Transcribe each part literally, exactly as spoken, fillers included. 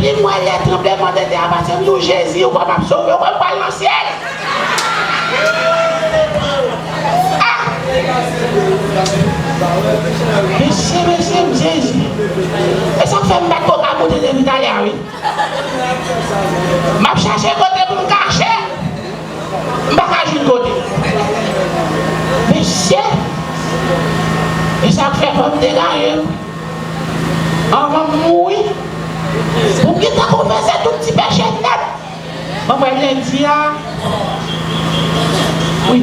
M wè lè tranblemanntè a pase, m di w, Jezi, ou kwè m ap sove, ou kwè m pral nan syèl? Ah! Mesye, mesye, m sezi. E sa k fè m pa t ko ka moute depi talè a, wi. M ap chache kote pou m kache. M pa ka jwenn kote. Mesye, e sa k fè fò m degaje m anvan m mouri. Pou m gentan konfese tout ti peche nèt. Mwen, mwen, lendi a, wi,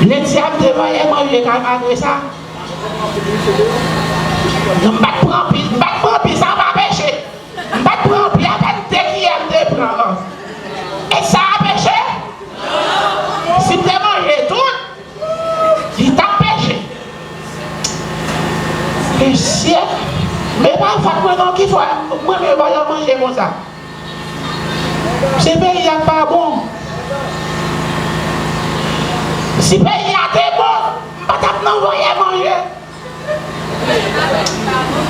lendi a, m te voye manje ka malgre sa. Non, m pa t pran anpil, m pa t pran anpil, sa pa peche. M pa t pran anpil, apèn de kiyè m te pran. E sa a peche? Si m te manje tout, li t ap peche. Mesye, men pa fòt mwen non, ki fè mwen menm voye manje konsa. Se peyi a k pa bon. Si peyi a te bon, m pa t ap nan voye manje.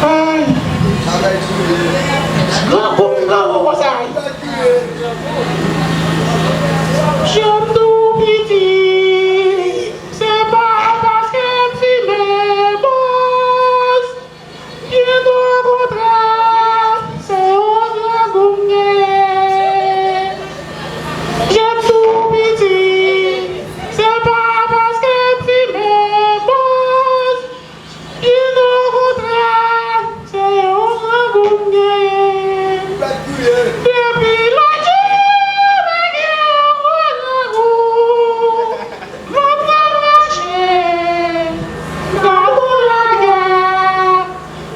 Ay. Grangou m grangou konsa. Jan m tou piti, se pa paske m fimen bòz. Byen okontrè, se yon grangou m genyen. Jan m tou piti, se pa paske m fimen bòz. Byen okontrè, se yon grangou m genyen. Depi lòt jou, mwen gen yon gwo grangou. M ap mache, m ka pran lagè.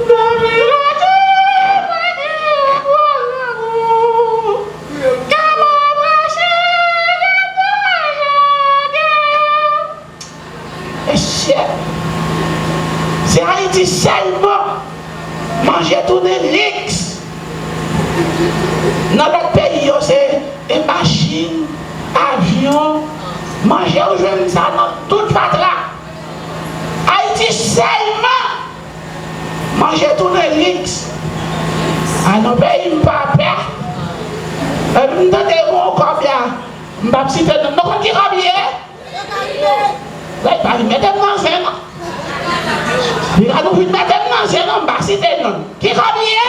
Depi lòt jou, mwen gen yon gwo grangou. Kè m ap mache, m ap pran lagè. Mesye, se Ayiti sèlman manje tounen liks. Nan lòt peyi yo, se, e machin, avyon, manje ou jwenn sa nan tout fatra. Ayiti sèlman manje tounen liks. A non, peyi m pa pè. Epi m tande gon kòb la, m p ap site non. Nou konn ki kòb li ye? Lè pa vin mete m nan zen non. Li ka nou vin mete m nan zen non, m pa site non. Ki kòb li ye?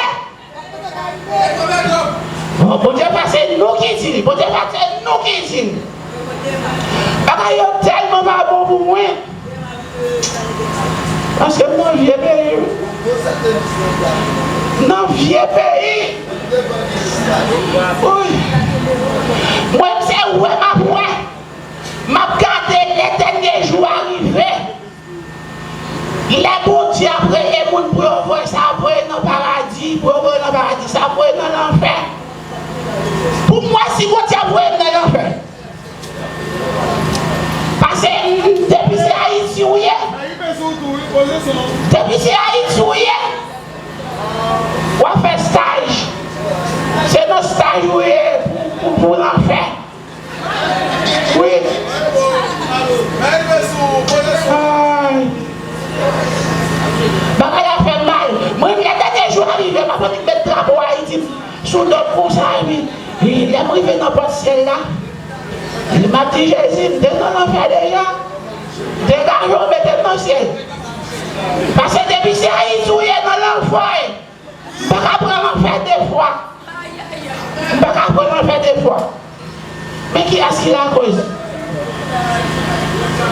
Bon, Bondye fè se nou ki di li. Bondye fè se nou ki di li. Bagay yo tèlman pa bon pou mwen. Paske m nan vye peyi wi. M nan vye peyi. Wi. Mwen se wè m ap wè. M ap gade lè dènye jou a rive. Lè Bondye ap rele moun pou yo voye, sa ap voye nan paradi, pou yo voye nan paradi, sa ap voye nan lanfè. Pou m wè si Bondye ap voye m nan lanfè. Paske, mm, depi se Ayiti ou ye, depi se Ayiti ou ye, w ap fè staj. Se nan staj ou ye pou, pou, pou lanfè. Wi. Ay. Bagay la fè m mal. Mwen, lè dènye jou a rive, m ap annik met drapo Ayiti sou do m konsa, epi, e, lè m rive nan pòt syèl la, m ap di, Jezi, m te nan lanfè deja. Degaje w, mete m nan syèl. Paske depi se Ayiti ou ye, nan lanfè. M pa ka pran lanfè de fwa. M pa ka pran lanfè de fwa. Men kiyès ki lakoz?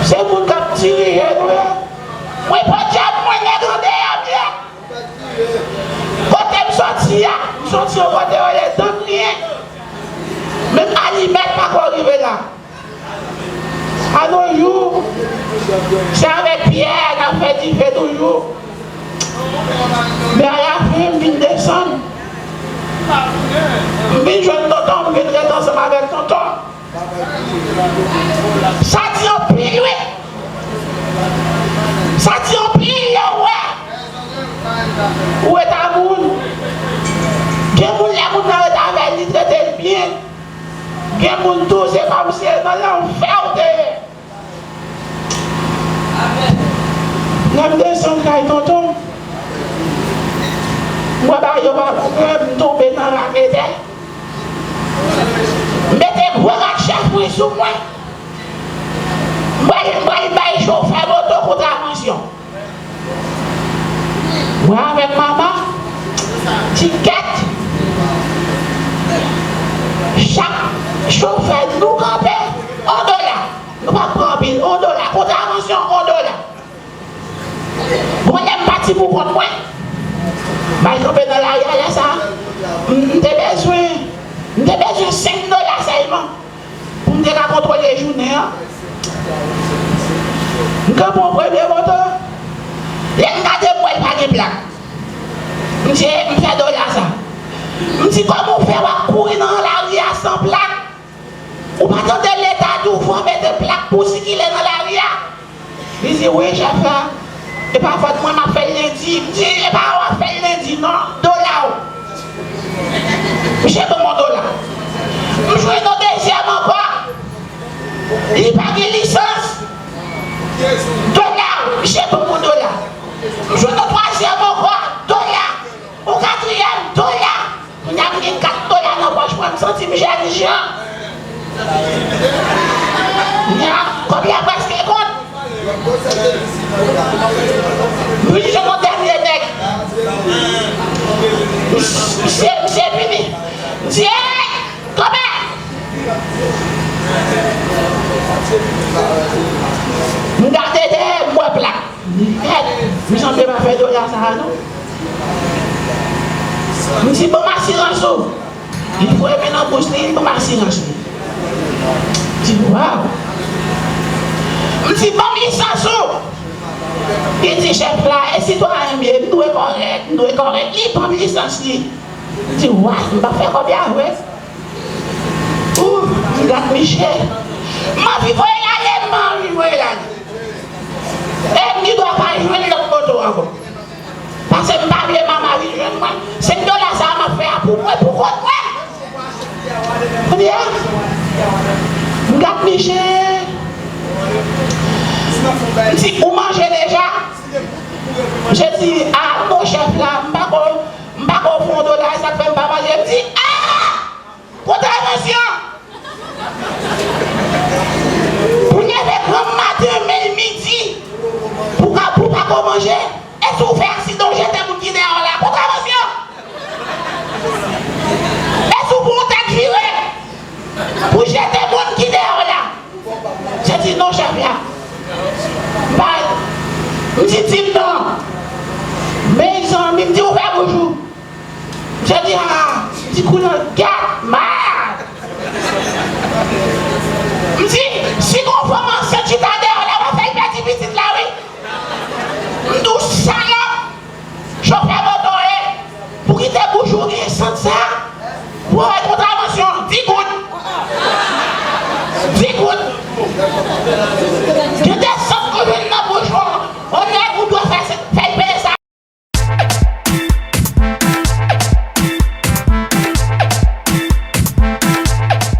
Se moun k ap dirije nou yo. Mwen podyab, mwen nèg andedan m ye. Kote m soti a, m soti yon kote yo rele Dangriyen. Menm alimèt pa ko rive la. A nos jours, se avèk pyè n ap fè dife toujou. Men alafen, m vin desann. M vin jwenn tonton, m vin ret ansanm avèk tonton. Sa di anpil, wi. Sa di anpil, lè w wè ou ret a moun. Gen moun, lè moun nan ret avè l, li trete l byen. Gen moun tou, se kòmsi se nan lanfè w te ye. Lè m desann kay tonton m, m wè bagay yo pa bon, m tonbe nan lame sou mwen. M pral, m pral bay chofè moto kontravansyon. Mwen avèk mama, tikèt, chak chofè nou kanpe, yon dola. Nou pa pran anpil, yon dola. Kontravansyon, yon dola. Bon, lè m pati pou kont mwen, m al kanpe nan lari a lè sa a, m, m te bezwen, m te bezwen senk dola sèlman pou m te ka kontwole jounen an. M kanpe yon premye moto, lè m gade m wè l pa gen plak. M di, m fè dola sa. M di, kòman w fè w ap kouri nan lari a san plak? Ou pa tande Leta di w fò mete plak pou sikile nan lari a? Li di, wi, chèf la. E pa fòt mwen, m ap fè l lendi. M di, e pa w ap fè l lendi, non. Dola w. Misye ban m yon dola. M jwenn yon dezyèm ankò. Li pa gen lisans. Dola w. Misye ban m yon dola. M jwenn yon twazyèm ankò. Dola. Yon katriyèm dola. Kounye a m gen kat dola nan pòch mwen, m santi m jèn jan. Kounye a, kòb la prèske kont. M vin jwenn yon dènye nèg. Misye, misye vini. M di, "Ey, kanpe!" M gade dèyè, m wè plak. Li fèt, li sanble pa fè dola sa a non. M di, "Ban m asirans ou." Li foure men nan bouch li, li ban m asirans li. M di, "Waw." M di, "Ban m lisans ou." Li di, "Chèf la, e sitwayen m ye, m dwe kòrèk, m dwe kòrèk." Li ban m lisans li. M di, "Waw, m pa fè kòb la vre." Ou, m gad Michel. M anvi voye l ale, m anvi voye l ale. E m gen dwa pa jwenn lòt moto ankò. Paske m pa vle mama vin jwenn mwen. Senk dola sa a m ap fè a pou mwen, pou kont mwen. Kounye a, m gad Michel. M di, "Ou manje deja?" Misye di, "A, non, chèf la, m pa ko, m pa ko fè yon dola, e sa k fè m pa manje." M di, "A!" Kontravansyon! Pou leve granm maten, men midi, pou ka, pou pa ko manje, e si w fè aksidan, w jete moun ki dèyè w la, kontravansyon! E si w pran yon tèt vire, pou jete moun ki dèyè w la? Misye di, "Non, chèf la." M pa, m di, "Di m non." Mezanmi, m di, "Ouvè bouch ou." Misye di, "A." M di, "Kounye a, gèt mal." M di,